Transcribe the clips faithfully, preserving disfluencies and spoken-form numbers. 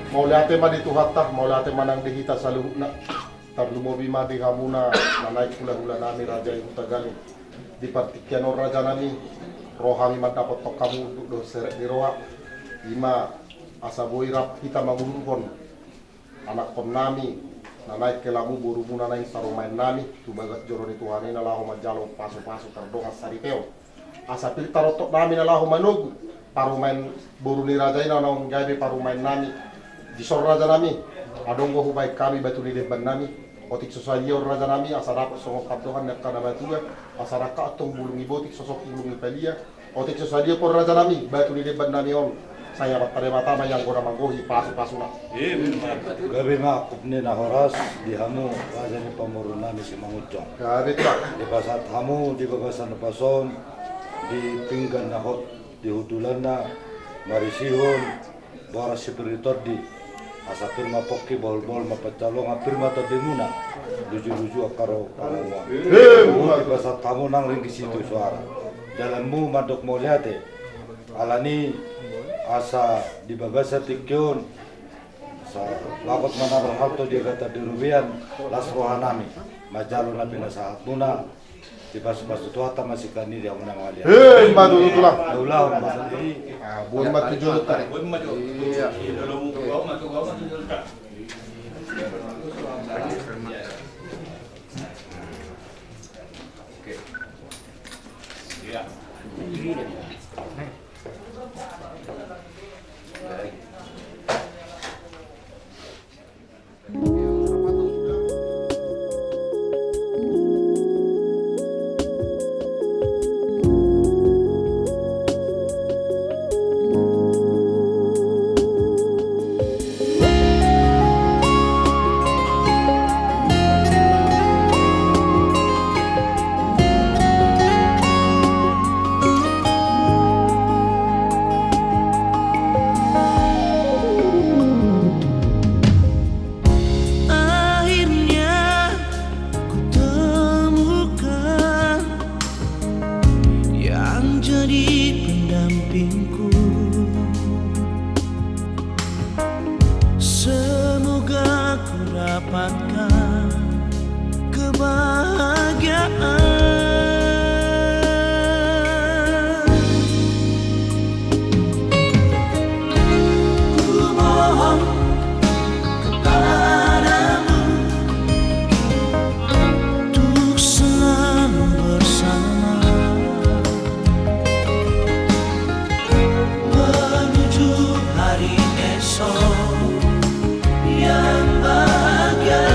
Mauliate ma di Tuhanta, mauliate ma nang di hita saluhutna. Tarlumobi ma di hamuna na naeng hulahula nami raja i Hutagalung. Di partingkian on raja nami, ro hami mandapothon hamu unduk dohot serep ni roha. I ma asa boi rap hita manguruhon anakkon nami na naeng helamu, borumu na naeng parumaen nami tu bagas joro ni Tuhan i na laho manjalo pasupasu tardongan saripeon. Asa pir tarontok nami na laho manogu parumaen boru ni raja i na naung gabe parumaen nami. Dison raja nami, adong do hubaen hami batu ni demban nami. Otik so sadia on raja nami, asa dapot songon pandohan ni angka na matua, asa rangka antong bulung ni botik sosok bulung ni palia. Otik so sadia pe on raja nami batu ni demban nami on, sai Amanta Debata ma i anggo na manggohi pasupasuna. Gabe ma angkup ni na horas di hamu raja ni pamoruon nami Simangunjung. Gabe, Tulang. Dipasahat hamu di bagasan upas on, di pinggan na hot di hundulanna, marisihon boras sipir ni tondi. Asa pir ma pongki, boholbohol ma pansalongan, pir ma tondimuna, lujuluju angka ro pangomoan. Dipasahat hamu nang ringgit sitio soara. Dalanmu mandok mauliate. Alani asa di bagasan tingki on, asa laho ma na marhalto di agatan di robean, las roha nami manjalo na pinasahatmuna. Dipasupasu Tuhanta ma singkat ni di hamu na mangaliat. Ima tutu, Tulang. Naulahon ma sandiri. Boi ma tu jolo. Iya. Akhirnya ku temukan yang jadi pendampingku. Semoga ku dapatkan kebahagiaan. Ku mohon kepadamu untuk selalu bersama menuju hari esok yang bahagia.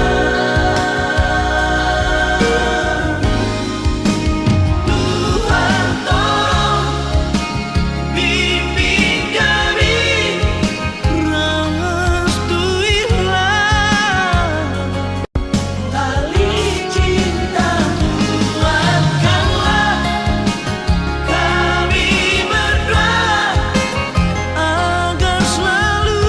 Tuhan, tolong bimbing kami, restuilah. Tali cintamu kuatkanlah kami berdua, agar selalu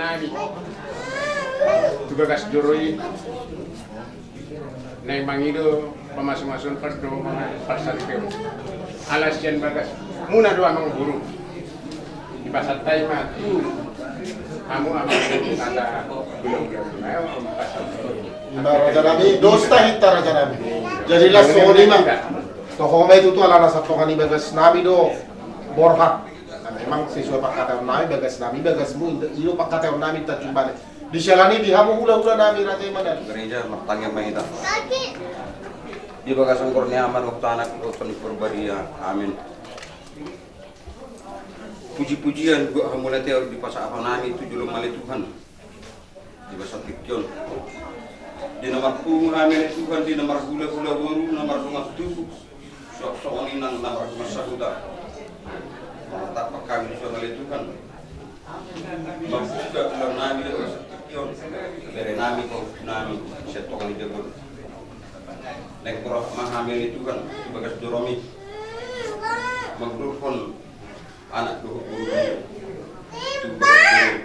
Nami tu bagas joro i, naeng mangido pamasumasuon, pardomuan, parsaripeon. Ala sian bagasmuna do, amang boru. Dipasahat ma tu hamu, amang boru, hata gulagula. Ima raja nami, dos ta hita raja nami. Jadi las songon i ma. Toho ma i tutu, ala na satonga ni bagas nami do borhat. Nah, memang sesuai pangkataion nami, bagas nami, bagasmu, i do pangkataion nami, Tanjung Balai. Di siala ni i di hamu hulahula nami, raja i ma. Gereja, martangiang ma hita. Di bagasan goar ni Ama dohot Anak dohot Tondi Porbadia. Amin. Pujipujian dohot hamauliateon dipasahat hami tu jolom, ale Tuhan, di bagasan tingki on. Di na marpungu hami, ale Tuhan, di na margulagula boru, na mardongan tubu, suang songon i nang na mardongan sahuta. Martamba hami dison, ale Tuhan, mambuka ulaon nami di bagasan tingki on. Bere nami, pahompu nami sian tonga ni jabu on. Naeng borhat ma hami, ale Tuhan, tu bagas joromi, manguhurhon anak dohot boru tu bagas joromi,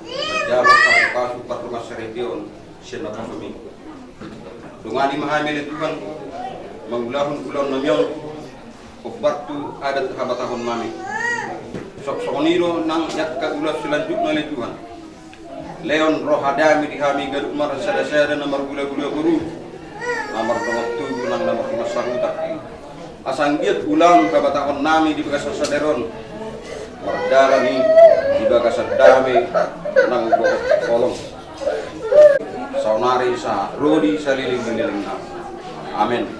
manjalo pasupasu pardongansaripeon sian naposonami. Dongani ma hami, ale Tuhan, mangulahon ulaonnami on hombar tu adat habatahonnami. Suang songon i do nang di angka ulaon selanjutna, ale Tuhan. Lehon roha dame di hami ganup marsadasada, na margulagula boru, na mardongan tubu nang na mardongan sahuta. Asa anggiat ulaon habatahonnami di bagasan sadari on mardalan i di bagasan dame nang dohot holong, saonari, sa ro di salelenglelengna. Amen.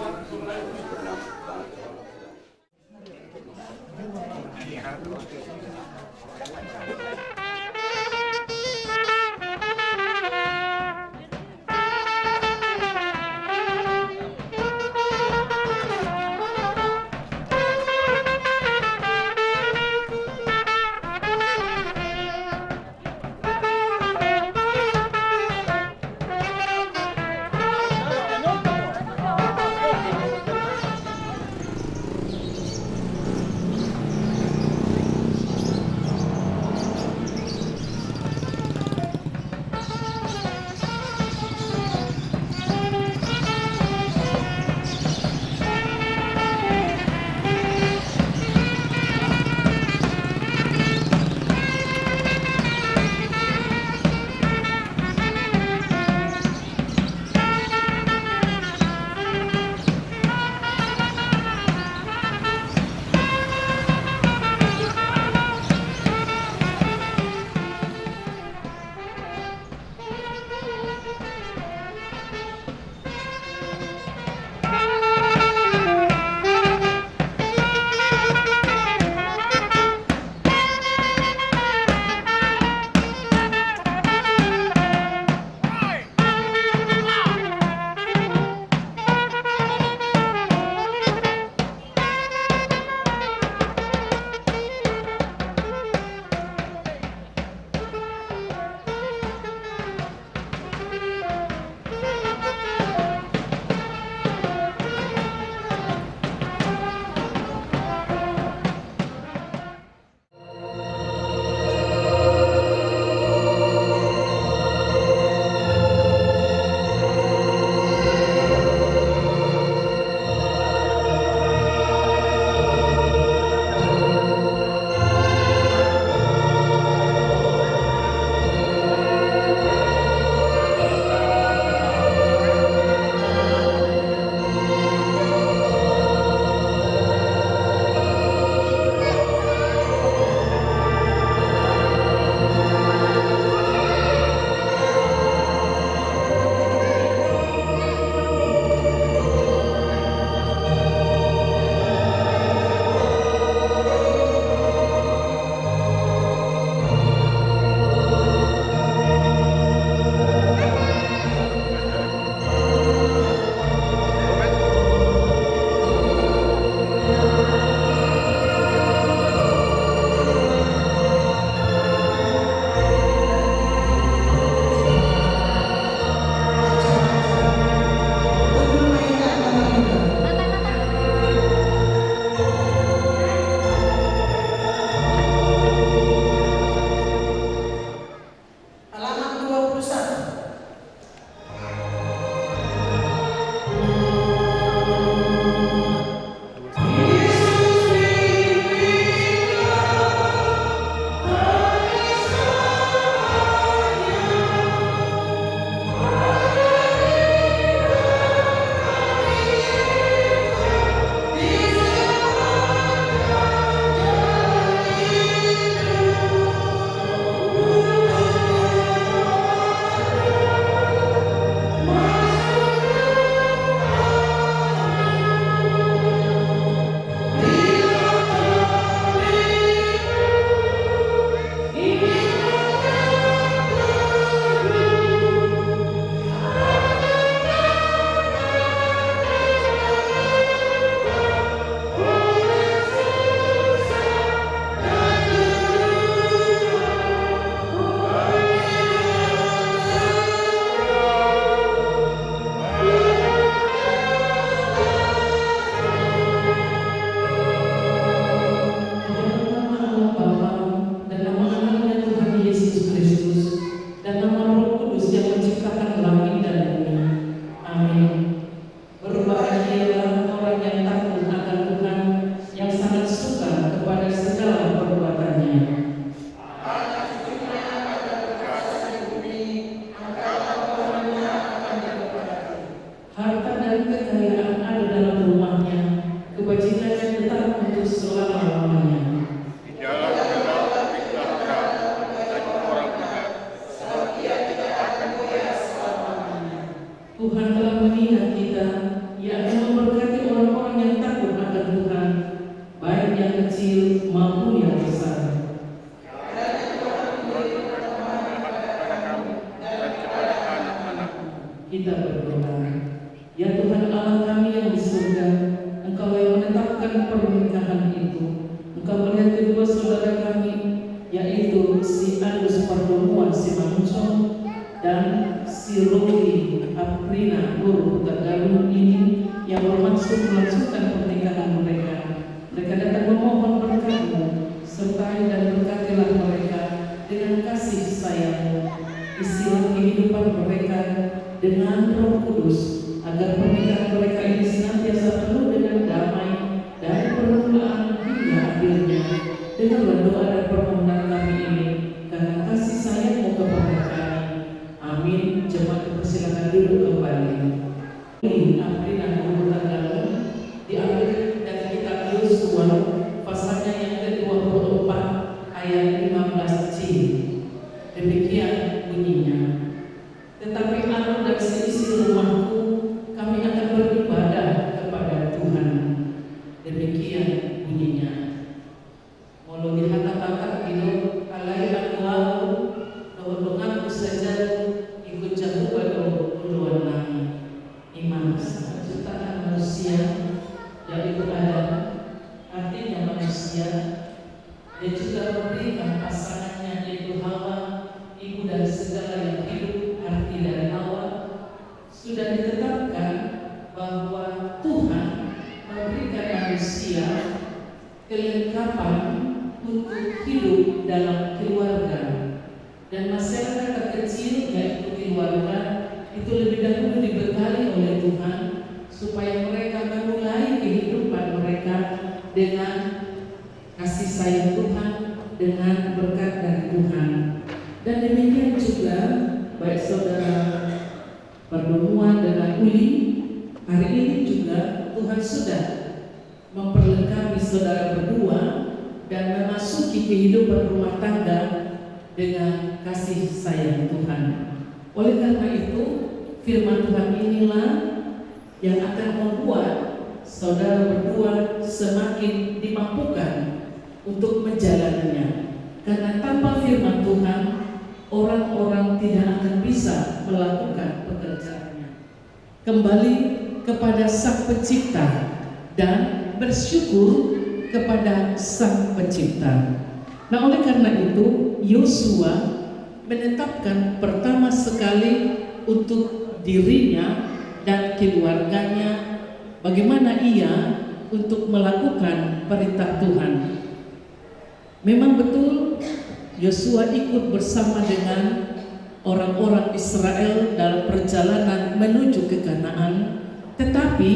Sekaligus pertemuan Simanjuntak dan si Roli Aprina Guru Hutagalung ini yang bermaksud melanjutkan pernikahan mereka. Mereka datang memohon berkat-Mu, sertai dan berkatilah mereka dengan kasih sayang-Mu. Isilah kehidupan mereka dengan Roh Kudus, agar pernikahan mereka ini senantiasa penuh dengan damai dari permulaan hingga akhirnya. Dengarlah doa dan permohonan kami ini karena kasih sayang-Mu kepada kami. Amin. Jemaat dipersilakan duduk kembali. Ini Aprina Guru Hutagalung diambil dari kitab Yosua, pasalnya yang kedua puluh empat ayat lima belas C. Demikian bunyinya. Tetapi aku dan seisi rumahku, kami akan beribadah kepada Tuhan. Demikian bunyinya. Molo di hata Batak i do, alai anggo ahu dohot donganku sajaru, ingkon Jahowa do oloan nami. Ima, penciptaan manusia, yaitu Adam, artinya manusia, dan juga memberikan pasangannya, yaitu Hawa, ibu dari segala yang hidup, arti dari Hawa, sudah ditetapkan bahwa Tuhan memberikan manusia kelengkapan untuk hidup dalam keluarga. Dan masyarakat terkecil, yaitu keluarga, itu lebih dahulu dibekali oleh Tuhan supaya mereka memulai kehidupan mereka dengan kasih sayang Tuhan, dengan berkat dari Tuhan. Dan demikian juga, baik saudara Perdomuan dengan Uli, hari ini juga Tuhan sudah memperlengkapi saudara berdua dan memasuki kehidupan rumah tangga dengan kasih sayang Tuhan. Oleh karena itu, firman Tuhan inilah yang akan membuat saudara berdua semakin dimampukan untuk menjalaninya. Karena tanpa firman Tuhan, orang-orang tidak akan bisa melakukan pekerjaannya. Kembali kepada Sang Pencipta dan bersyukur kepada Sang Pencipta. Nah, oleh karena itu, Yosua menetapkan pertama sekali untuk dirinya dan keluarganya bagaimana ia untuk melakukan perintah Tuhan. Memang betul, Yosua ikut bersama dengan orang-orang Israel dalam perjalanan menuju ke Kanaan. Tetapi,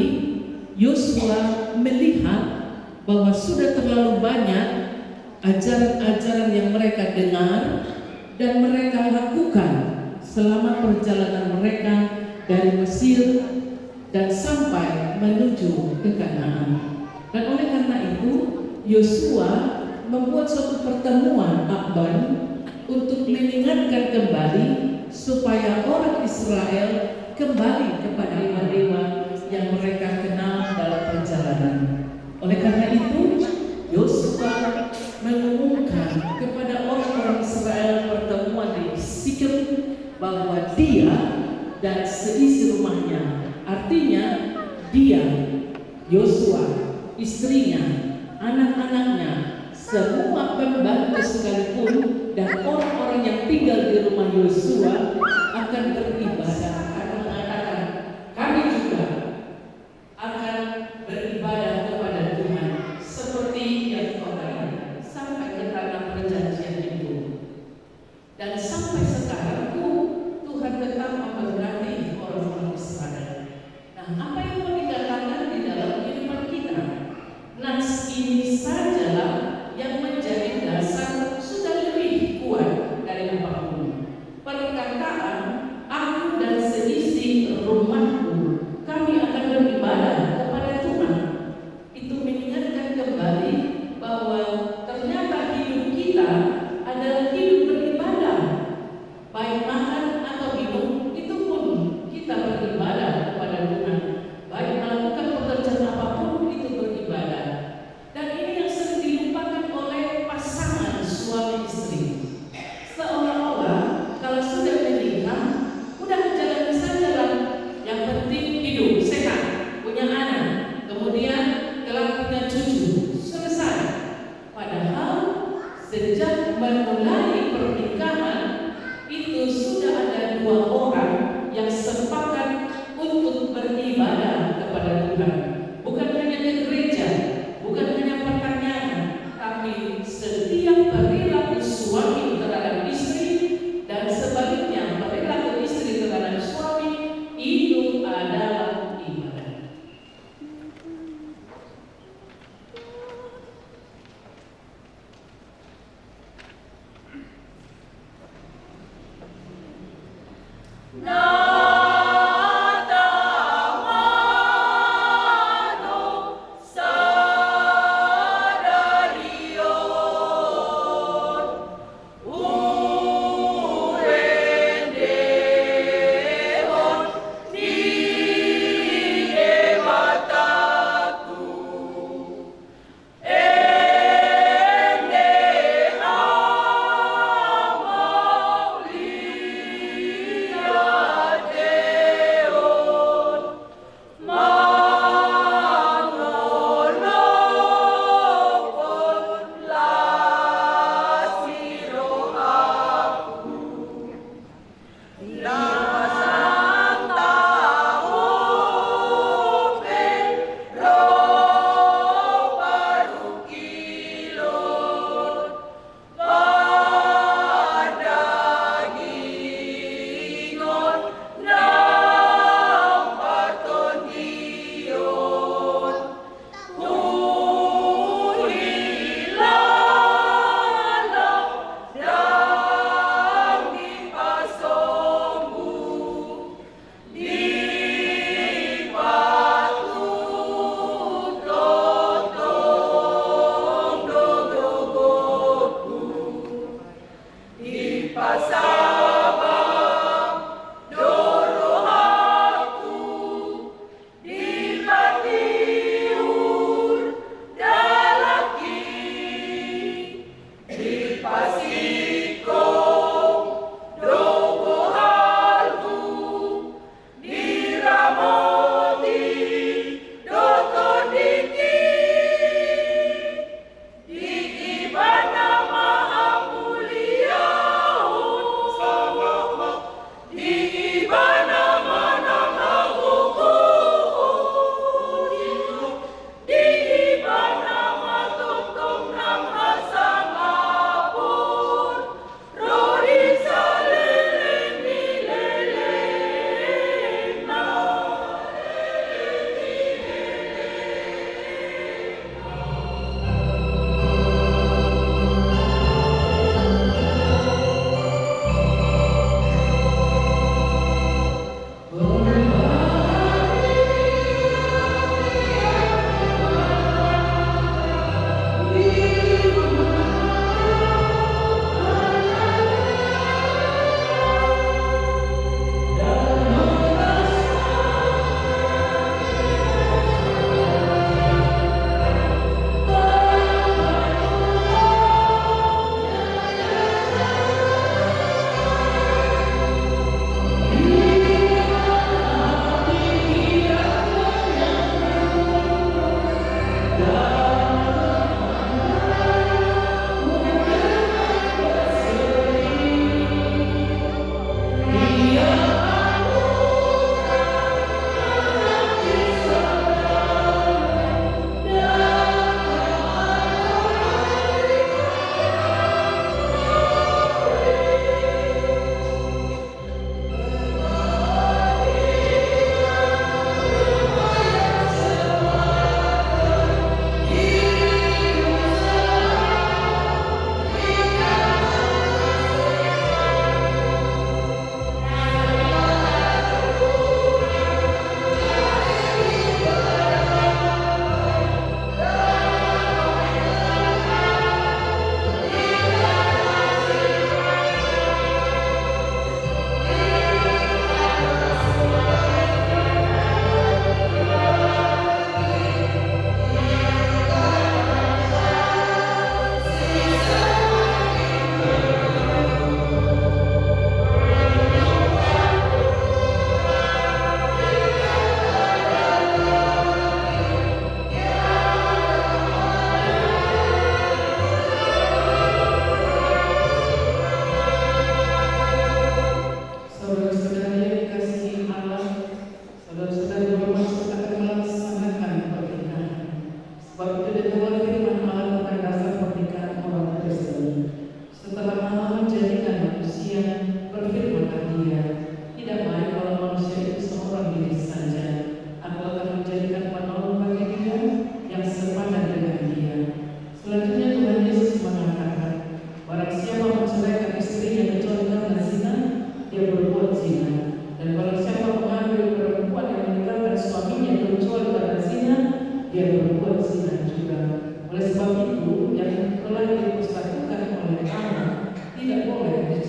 Yosua melihat bahwa sudah terlalu banyak ajaran-ajaran yang mereka dengar dan mereka lakukan selama perjalanan mereka dari Mesir dan sampai menuju ke Kanaan. Dan oleh karena itu, Yosua membuat suatu pertemuan Akban untuk mengingatkan kembali supaya orang Israel kembali kepada dewa-dewa yang mereka kenal dalam perjalanan. Oleh karena itu, Yosua mengumumkan kepada orang-orang Israel pertemuan di Sikem bahwa dia dan seisi rumahnya, artinya dia, Yosua, istrinya, anak-anaknya, semua pembantu sekalipun, dan orang-orang yang tinggal di rumah Yosua akan beribadah, akan mengatakan, "Kami juga akan beribadah kepada Tuhan seperti yang kau bayangkan sampai ke tanah perjanjian itu." Dan sampai sekarang pun Tuhan tetap memberkati orang-orang Israel. Nah, apa yang mau dikatakan di dalam kehidupan kita? Nats ini sajalah yang menjadi dasar sudah lebih kuat dari apapun. Perkataan "aku dan se-" Sejak memulai pernikahan, itu sudah ada dua orang yang sepakat untuk beribadah kepada Tuhan. Bukan hanya ke gereja, bukan hanya pertanyaan, tapi setiap perilaku suami terhadap istri dan sebaliknya perilaku istri terhadap suami itu adalah ibadah.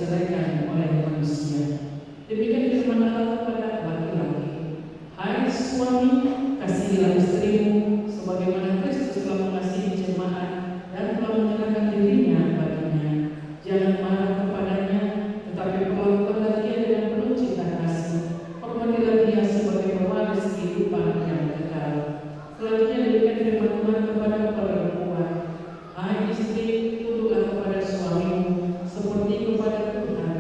diceraikan oleh manusia. Demikian firman Allah kepada laki-laki. Hai suami, kasihilah istrimu, sebagaimana Kristus telah mengasihi jemaat dan telah menyerahkan dirinya baginya. Jangan marah kepadanya, tetapi perlakukanlah dia dengan penuh cinta kasih. Hormatilah dia sebagai pewaris kehidupan yang kekal. Selanjutnya demikian firman Tuhan kepada perempuan. Hai istri, tunduklah kepada suamimu, seperti kepada Tuhan.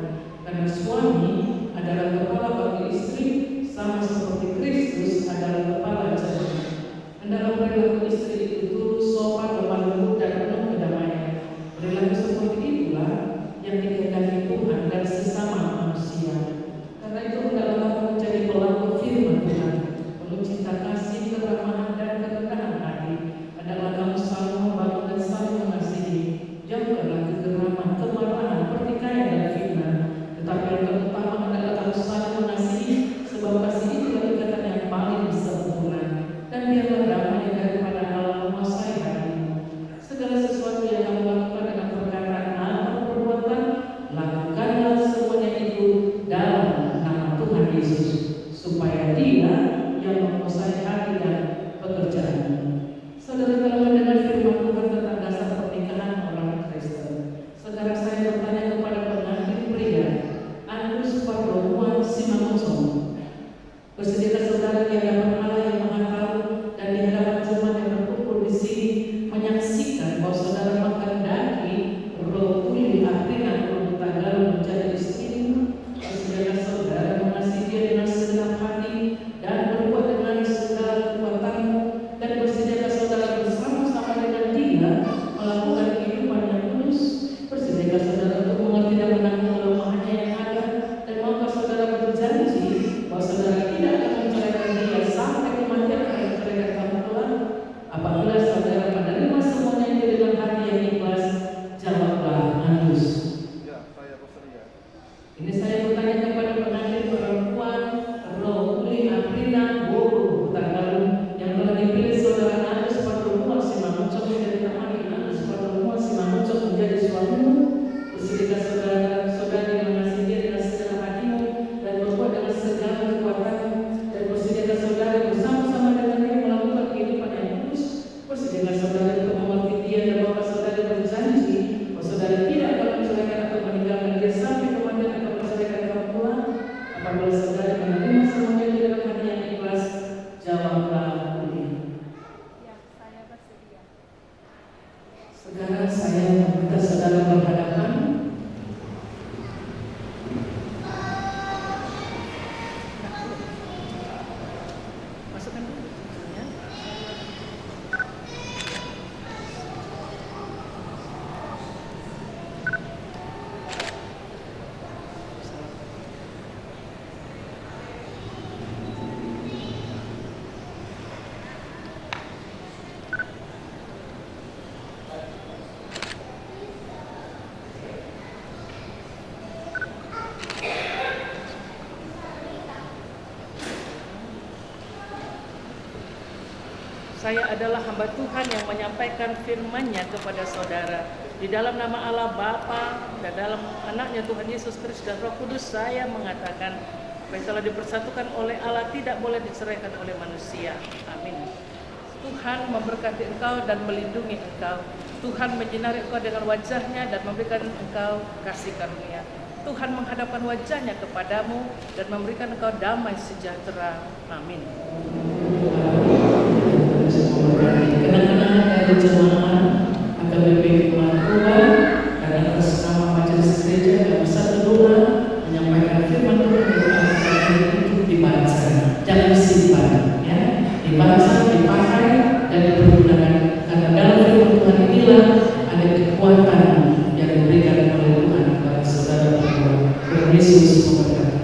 Karena suami adalah kepala bagi istri, sama seperti Kristus adalah kepala jemaat. Hendaklah perilaku istri itu tunduk, sopan, lemah lembut, dan penuh kedamaian. Perilaku seperti itulah yang dikehendaki Tuhan dari sesama manusia. Karena itu, hendaklah kamu menjadi pelaku firman Tuhan, penuh cinta kasih, keramahan, dan kerendahan hati. Hendaklah kamu saling membangun dan saling mengasihi. Jauhkanlah kegeraman, kemarahan, pertikaian, dan fitnah. Tetapi yang terutama, hendaklah kamu saling mengasihi, sebab kasih itulah ikatan yang paling sempurna. Dan biarlah damai yang daripada Allah menguasai hatimu. Segala sesuatu yang kamu lakukan dengan perkataan atau perbuatan, lakukanlah semuanya itu dalam nama Tuhan Yesus, supaya Dia yang menguasai hati dan pekerjaanmu. Saudara telah mendengar firman Tuhan tentang dasar pernikahan orang Kristen. Sekarang saya bertanya kepada pengantin pria, Andus Pardomuan Simangunsong. Bersediakah saudara di hadapan Allah yang Maha Tahu dan di hadapan jemaat yang berkumpul di sini menyaksikan bahwa saudara menghendaki Rohuli Aprina Hutagalo menjadi istrimu? Bersediakah saudara mengasihi dia dengan segenap hati dan berbuat dengan segala kekuatanmu? Dan bersediakah saudara bersama-sama dengan dia melakukan kehidupan yang kudus? Bersediakah saudara untuk mengerti dan menanggung kelemahannya yang ada? Dan maukah saudara berjanji bahwa saudara tidak akan menceraikan dia sampai kematian akan menceraikan kamu kelak? Apabila saudara menerima semuanya itu dengan hati yang ikhlas, jawablah Andus. Ya, saya bersedia. Ini saya bertanya kepada pengantin perempuan, Rohuli Aprina Bobo Hutagalung, yang telah dipilih saudara Andus Pardomuan Simangunsong menjadi teman, Andus Pardomuan Simangunsong menjadi suamimu. Bersediakah saudara, saudari mengasihi dia dengan segenap hatimu dan berbuat dengan segala kekuatanmu, dan bersediakah saudari bersama-sama dengan dia melakukan kehidupan yang kudus? Bersediakah saudara untuk mengerti dia dan bahwa saudara berjanji bahwa saudara tidak akan menceraikan atau meninggalkan dia sampai kematian akan menceraikan kamu kelak? Apabila saudara menerima semuanya itu dengan hati yang ikhlas, jawablah Uli. Ya, saya bersedia. Sekarang saya meminta saudara berhadapan. Masukkan dulu, ya. Saya adalah hamba Tuhan yang menyampaikan firman-Nya kepada saudara. Di dalam nama Allah Bapa, dan dalam Anak-Nya Tuhan Yesus Kristus dan Roh Kudus, saya mengatakan, apa yang telah dipersatukan oleh Allah tidak boleh diceraikan oleh manusia. Amin. Tuhan memberkati engkau dan melindungi engkau. Tuhan menyinari engkau dengan wajah-Nya dan memberikan engkau kasih karunia. Tuhan menghadapkan wajah-Nya kepadamu dan memberikan engkau damai sejahtera. Amin. Kenang-kenangan dari jemaat H K B P Markoba dan atas nama Majelis Gereja, kami satu doa menyampaikan firman Tuhan yang akan dibaca. Jangan disimpan, ya. Dibaca, dipakai, dan dipergunakan. Karena dalam firman Tuhan inilah ada kekuatan yang diberikan oleh Tuhan kepada saudara berdua. Tuhan Yesus memberkati.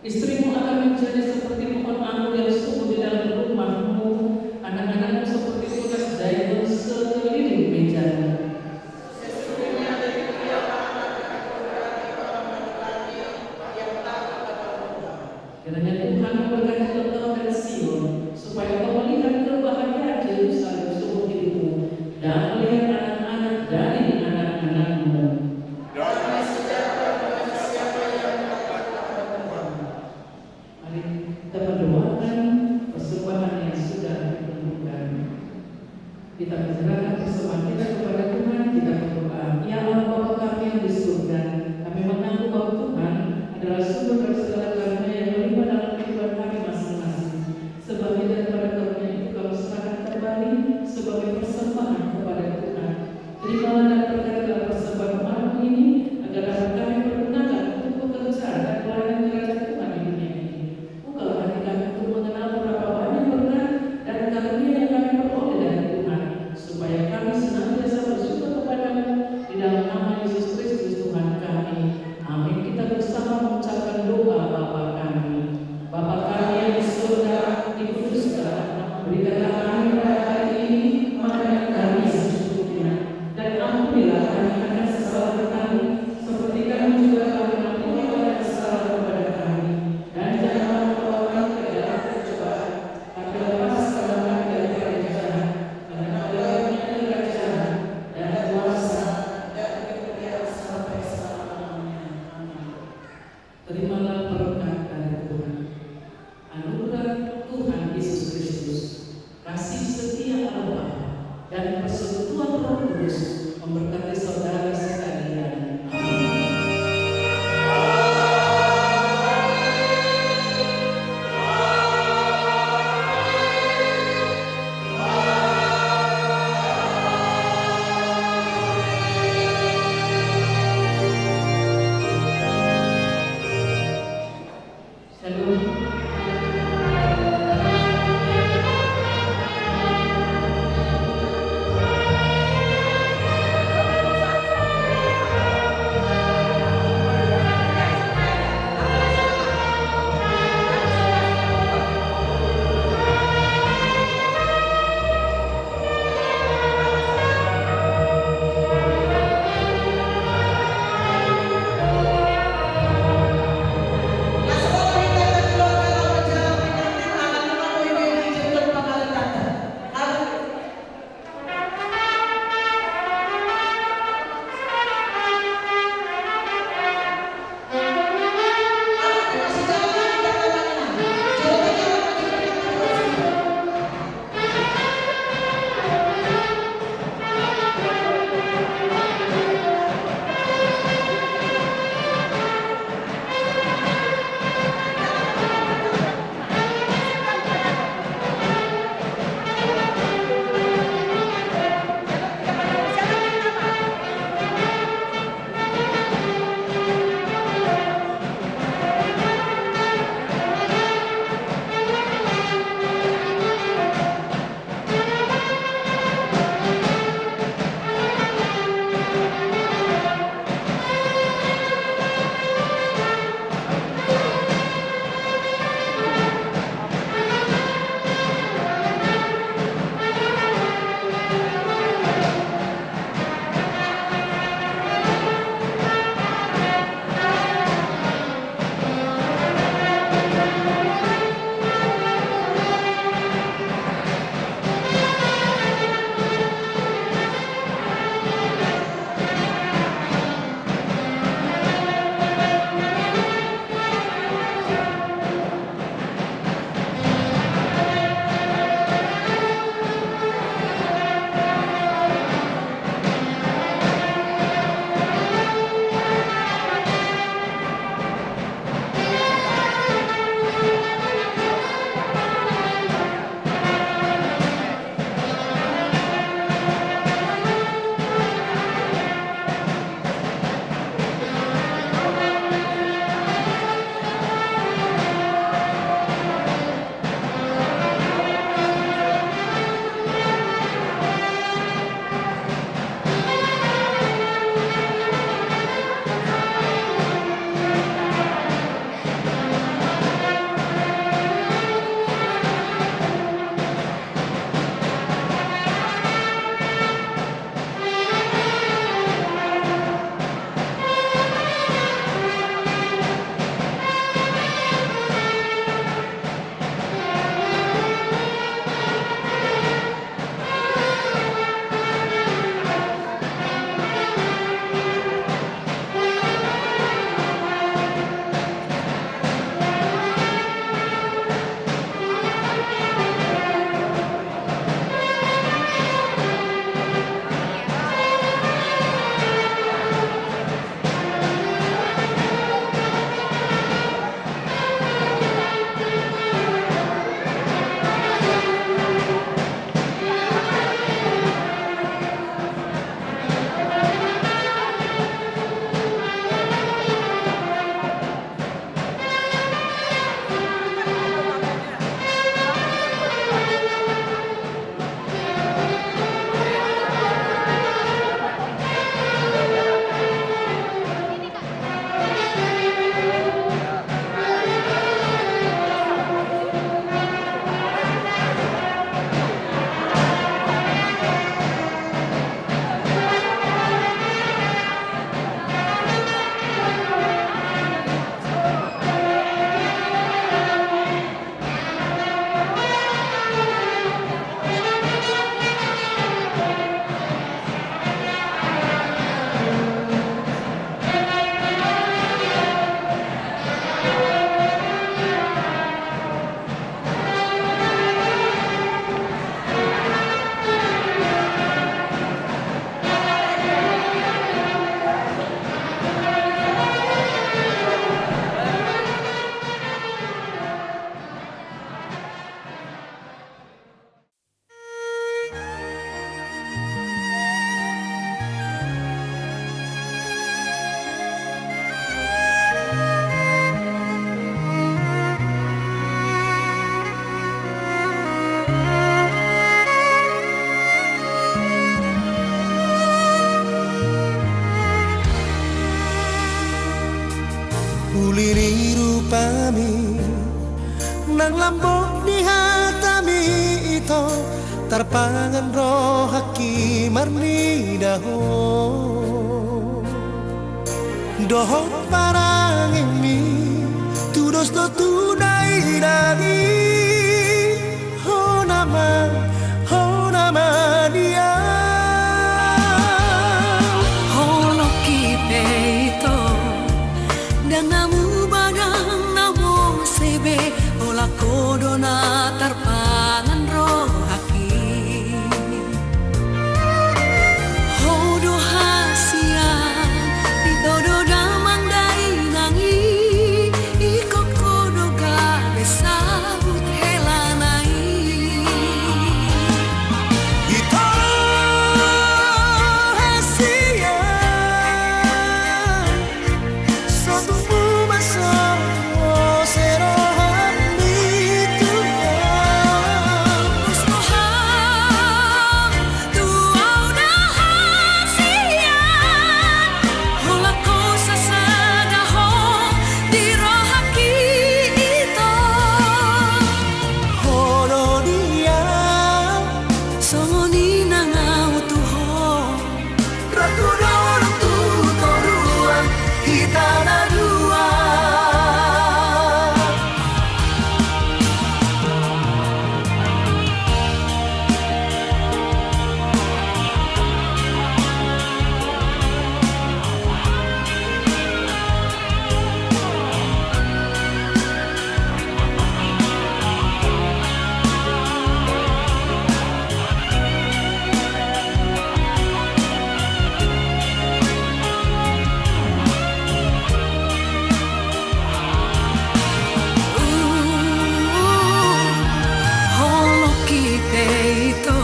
Istrimu akan menjadi seperti pohon anggur yang subur di dalam rumahmu, anak-anakmu seperti tunas zaitun sekeliling mejamu. Sesungguhnya demikianlah anak yang berhati orang bertani yang takut akan Tuhan. Kiranya Tuhan memberkati engkau dan Sion, supaya engkau melihat kebahagiaan Yerusalem seumur hidupmu, dan melihat anak-anak dari anak-anakmu. Damai sejahtera bagi siapa yang takut akan Tuhan. Mari kita mendoakan persembahan yang sudah dikumpulkan. Kita menyerahkan persembahan kita kepada Tuhan, kita berdoa. Ya Allah Bapa kami yang di surga, kami mengaku bahwa Tuhan adalah sumber dari segala karunia yang melimpah dalam kehidupan kami. Uli ni rupami, nang lambok ni hatami, ito, tarpangan rohangki marnida ho. Dohot parangemi, tudos do tu dainang i, hona ma, hona ma dia. Holongki pe ito, ndang na muba ndang na muse be, holan ho do na tarpangan rohangki. Ho do hasian, di todo damang dainang i, ingkon ho do gabe saut helana i. Ito hasian, satumpu ma so muse roham di Tuhan. Muse roham tu au na hasian, holan ho sasada ho di rohangki ito. Ho do dia, songon i nang au tu ho. Ratu do tu toruan, hita na dua. Holongki pe ito,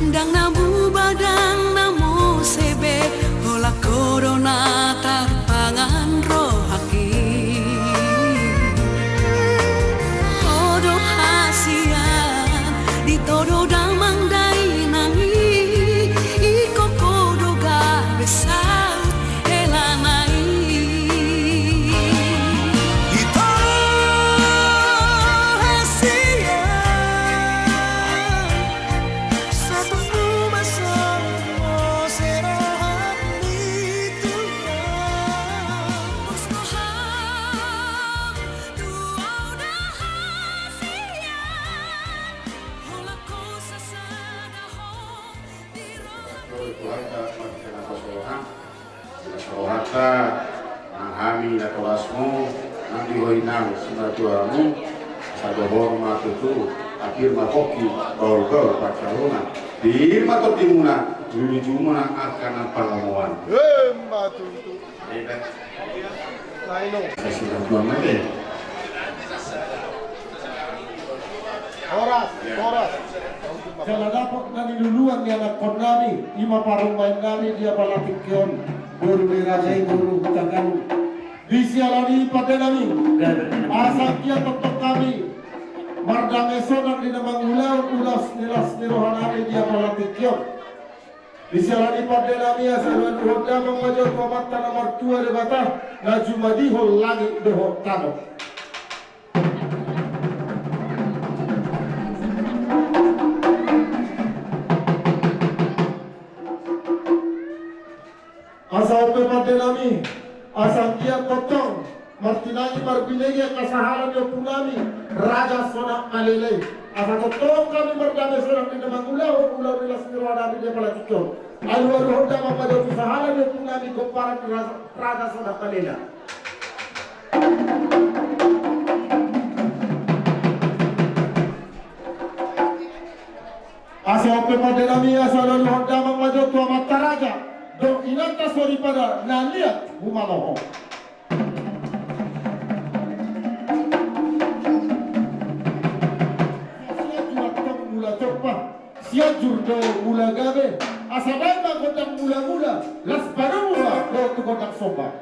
ndang na muba ndang na muse be, holan ho do na tarpangan rohangki. Ho do hasian, di todo damang dainang i, ingkon ho do gabe saut helana i. Ito hasian, satumpu ma so muse roham di Tuhan. Muse roham tu au na hasian, holan ho sasada ho di rohangki. Rohanta, marhite na pasahaton. Di las rohanta, nang hami natolasmu, nang di ho inang simatuamu, asa dohor ma tutu, apir ma pongki, bahulbahul pansalona. Pir ma tondimuna, lulujumuna angka na pangomoan. Emma tutu. Eda. Lain o. Sai simatuam ma be. Horas, horas. Jala dapot na niluluan ni anakkonnami, i ma parumaennami di Apala Tingki on, boru ni raja i, boru Hutagalung. Di siala ni i pandenami, asa anggiat tongtong hami mardame sonang di na mangulahon ulaon ni las ni rohanami di Apala Tingki on. Di siala ni i pandenami, asa alualuhon damang ma jo tu Amanta na martua Debata, na jumadihon langit dohot tano. Asa on pe pandenami, asa anggiat tongtong martinangi marbinege angka sahala ni ompunami Raja Sonak Malele i. Asa tongtong hami mardame sonang di na mangulahon ulaon ni las ni rohanami di Apala Tingki on. Alualuhon damang ma jo tu sahala ni ompunami pomparan ni Raja, Raja Sonak Malele. Asa on pe pandenami, asa alualuhon damang ma jo tu amanta raja dohot inanta soripada na liat humaloho. Sianjur antong mula jompa, Sianjur do mula gabe, asa baen ma gondang mulamula, las padomu ma dohot tu gondang somba.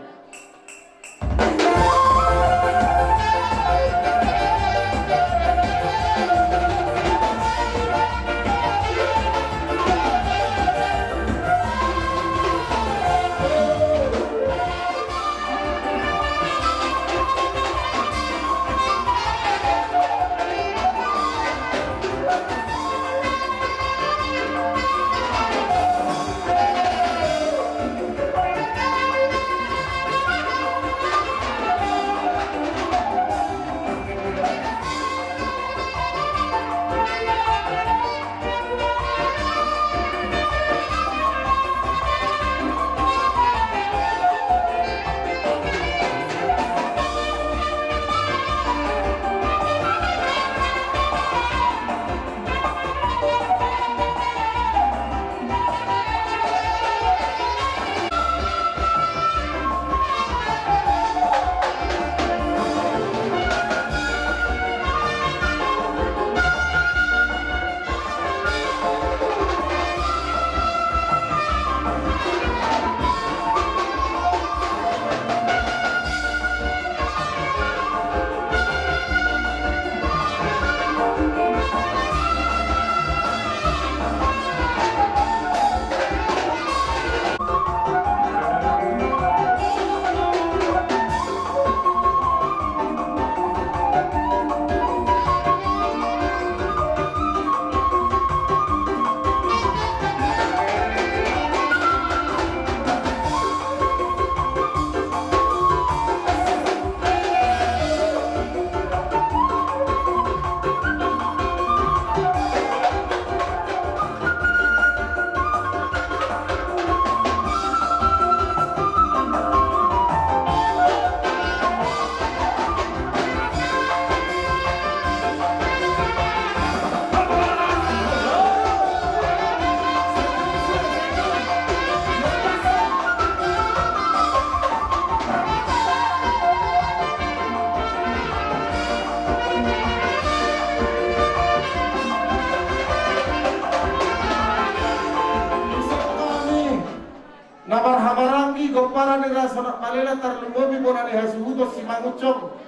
Sonang malela tarlumobi bona ni hasuhuton Simangunsong.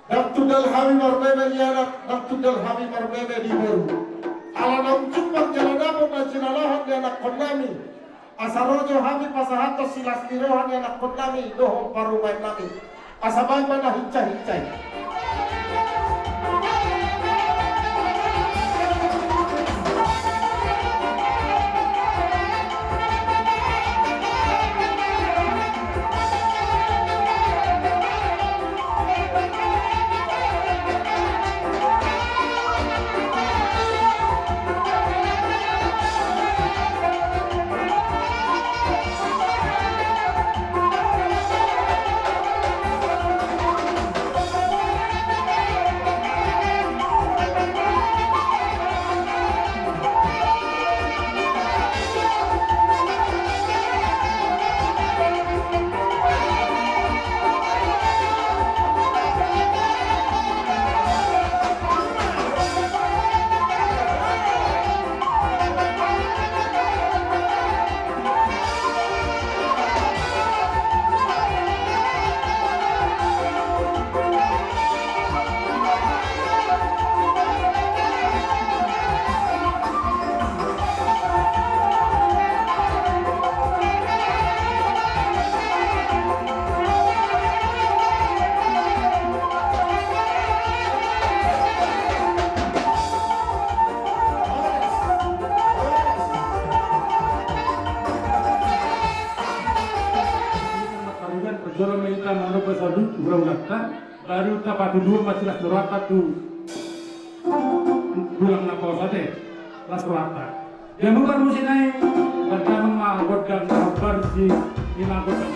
Ndang tundal hami marbebe di anak, ndang tundal hami marbebe di boru. Ala na unjung manjalo dapot na jinalahan ni anakkonnami. Asa ro jo hami pasahathon silas ni roha ni anakkonnami dohot parumaennami. Asa baen ma na hinsa-hinsa i. Parjolo ma hita manomba saluhut hulahulanta, baru tapatuduhon ma silas ni rohanta tu tulang na poso ate, las rohanta. Dia mubar musik nai, berdamang ma gondang na hombar di lima gondang.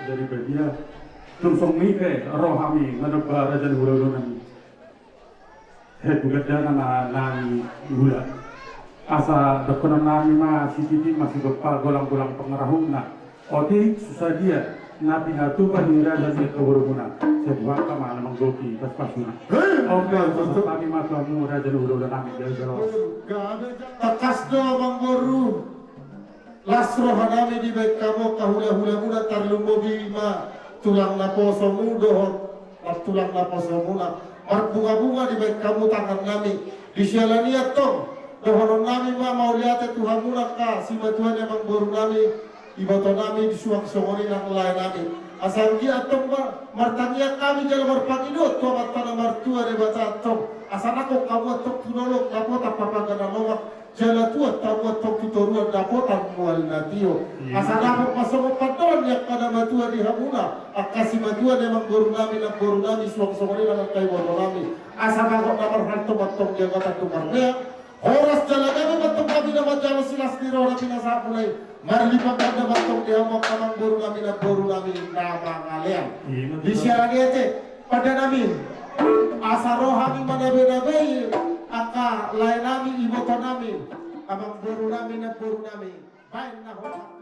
Jadi badia, tung songon i pe ro hami manomba raja ni hulahula nami. He, tu gandana ma nami ula. Asa dohonon nami ma sititi ma sigompa golang-golang pangarahutna. Otik, susadia na pinatupa ni raja ni angka borumuna. Sai tu angka ma na manggohi pasu-pasuna. Oke, pasahat nami ma tu hamu raja ni hula-hula nami, jalo-jalo. Tangkas do, amangboru. Las roha nami dibahen hamu angka hula-hulamuna, tarlumobi ma tulang naposomu dohot tulang naposomuna. Marbunga-bunga dibahen hamu tangan nami. Di siala ni i antong, dohonon nami ma mauliate tu hamuna angka simatua ni amangboru nami, iboto nami, di suang songon i nang lae nami. Asa anggiat antong ma martangiang hami jala marpangidoan tu Amanta na martua Debata antong, asa nangkok hamu antong tu dolok dapotan, papaga na lomak, jala tuat hamu antong tu toruan dapotan mual na tio. Asa dapot ma songon pandohan ni angka na matua di hamuna, angka simatua ni amangboru nami, namboru nami, suang songon i nang angka iboto nami. Asa bagot na marhalto ma antong di angka tandu marmeang. Horas jala gabe ma antong hami na manjalo silas ni roha na pinasahat muna i. Marlipat ganda ma antong di hamu angka amangboru nami, namboru nami na mangalean. Di siala ni i ate, pande nami, asa ro hami manabe-nabei angka lae nami, iboto nami, amangboru nami, namboru nami. Baen na hot.